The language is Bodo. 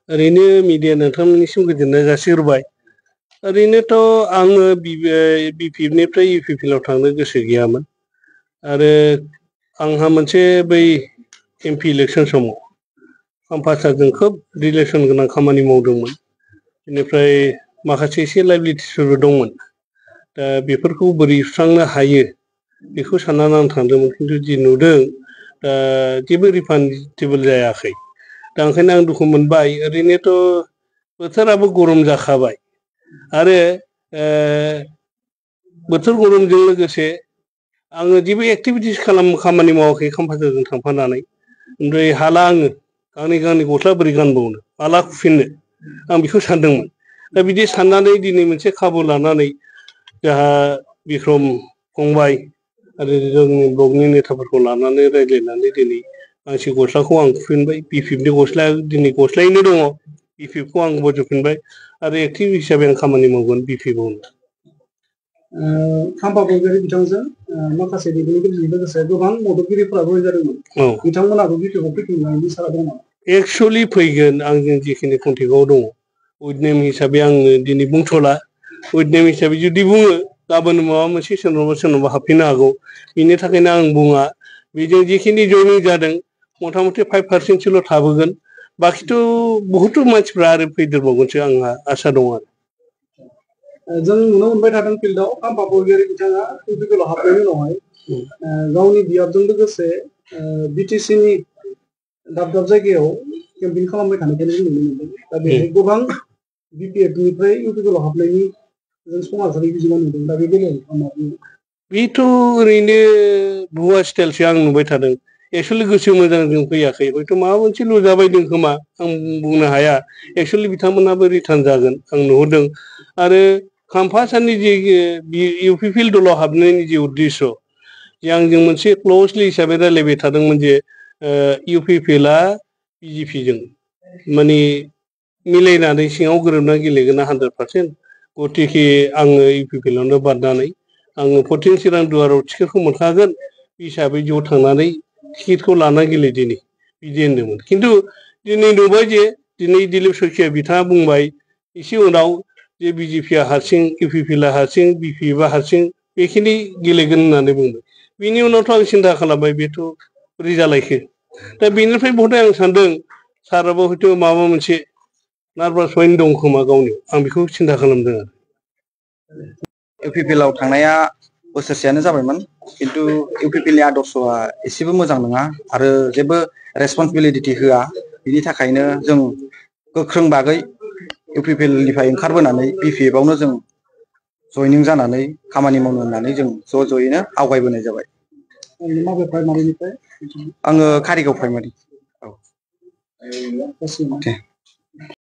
ओरैनो मिडिया नोंथांमोननिसिम गोजोननाय जासिहरबाय। ओरैनोथ' आङो बिपिएफनिफ्राय इउपिपिएलआव थांनो गोसो गैयामोन आरो आंहा मोनसे बै एमपि इलेक्सन समाव खाम्फासारजों खोब रिलेसन गोनां खामानि मावदोंमोन। बेनिफ्राय माखासे एसे लाइबिलिटिसफोरबो दंमोन। दा बेफोरखौ बोरै सुस्रांनो हायो बेखौ साननानै आं थांदोंमोन, खिन्थु जि नुदों दा जेबो रिफान्डेबोल जायाखै। दा ओंखायनो आं दुखु मोनबाय। ओरैनोथ' बोथोराबो गरम जाखाबाय आरो बोथोर गरमजों लोगोसे आङो जेबो एक्टिभिटिस खामानि मावाखै खाम्फासारजों थांफानानै। ओमफ्राय हाला आङो गांनै गस्ला बोरै गानबावनो, माला खुफिननो, आं बेखौ सानदोंमोन। दा बिदि साननानै दिनै मोनसे खाबु लानानै जोंहा बिक्रम फंबाय आरो जोंनि ब्लकनि नेताफोरखौ लानानै रायज्लायनानै दिनै गांसे गस्लाखौ आं खुफिनबाय। बिपिएफनि गस्लाया दिनै गस्लायैनो दङ। बिपिएफखौ आं बजबफिनबाय आरो एक्टिभ हिसाबै आं खामानि मावगोन बिपिएफआवनो। खाम्फा बरगयारी बिथांजों माखासे दैदेनगिरिजों लोगोसे गोबां मददगिरिफोराबो जादोंमोन। बिथांमोनाबो बिपिएफआव फैफिननायनि सारा दङ। एक्सुवेलि फैगोन, आंजों जिखिनि कन्टेक्टआव दङ। उइथ नेम हिसाबै आङो दिनै बुंथ'ला। उइथ नेम हिसाबै जुदि बुङो गाबोन माबा मोनसे सोरनावबा हाबफैनो हागौ। बिनि थाखायनो आं बुङा। बेजों जिखिनि जयनिं जादों मथा मथि 5% थाबोगोन। बाखिथ' बहुथ मानसिफ्रा आरो फैदेरबावगोनसो आंहा आसा दं आरो। जों नुनो मोनबाय थादों फिल्डआव खाम्फा बरगयारी बिथाङा इउपिपिएलआव हाबनायनि उनावहाय गावनि बियाबजों लोगोसे बिटिसिनि दाब दाब जायगायाव केम्पिं खालामबाय थानायखौ जों नुनो मोनदों। दा बेहाय गोबां बिपिएफनिफ्राय इउपिपिएलआव हाबनायनि जों समाजारि बिजोङाव नुदों। दा बे बेलायाव बेथ' ओरैनो भुवा स्टाइलसो आं नुबाय थादों। एक्सुवेलि गोसो मोजांजों फैयाखै, हयथ' माबा मोनसे लुजाबायदों खोमा, आं बुंनो हाया। एक्सुवेलि बिथांमोनाबो रिटार्न जागोन आं नुहुरदों। आरो खाम्फासारनि जे इउपिपिएल दलाव हाबनायनि जे उद्देश्य, जे आंजों मोनसे क्ल'जलि हिसाबै रायज्लायबाय थादोंमोन जे इउपिपिएलआ बिजेपिजों माने मिलायनानै सिङाव गोरोबनानै गेलेगोन 100%। गतिके आङो इउपिपिएलआवनो बारनानै आङो 14 चिरां दुवाराव टिकेटखौ मोनखागोन हिसाबै ज' थांनानै टिकेटखौ लानानै गेलेदिनि बिदि होनदोंमोन। खिन्थु दिनै नुबाय जे दिनै दिलीप सैखिया बिथाङा बुंबाय एसे उनाव जे बिजेपिया हारसिं, इउपिपिएलआ हारसिं, बिपिएफआ हारसिं बेखिनि गेलेगोन होननानै बुंबाय। बिनि उनावथ' आं सिन्था खालामबाय बेथ' बोरै जालायखो। दा बेनिफ्राय बहुथ आं सानदों साराबो हयथ' माबा मोनसे नार्भास पइन्ट दं खोमा गावनियाव, आं बेखौ सिन्था खालामदों आरो। इउपिपिएलआव थांनाया बोसोरसेयानो जाबायमोन, खिन्थु इउपिपिएलनि आदर्शआ एसेबो मोजां नङा आरो जेबो रेसपन्सिबिलिटि होआ। बिनि थाखायनो जों गोख्रों बागै इउपिपिएलनिफ्राय ओंखारबोनानै बिपिएफआवनो जों जयनिं जानानै खामानि मावनो होननानै जों ज'यैनो आवगायबोनाय जाबाय। आङो कारिगाव प्राइमारि। औ।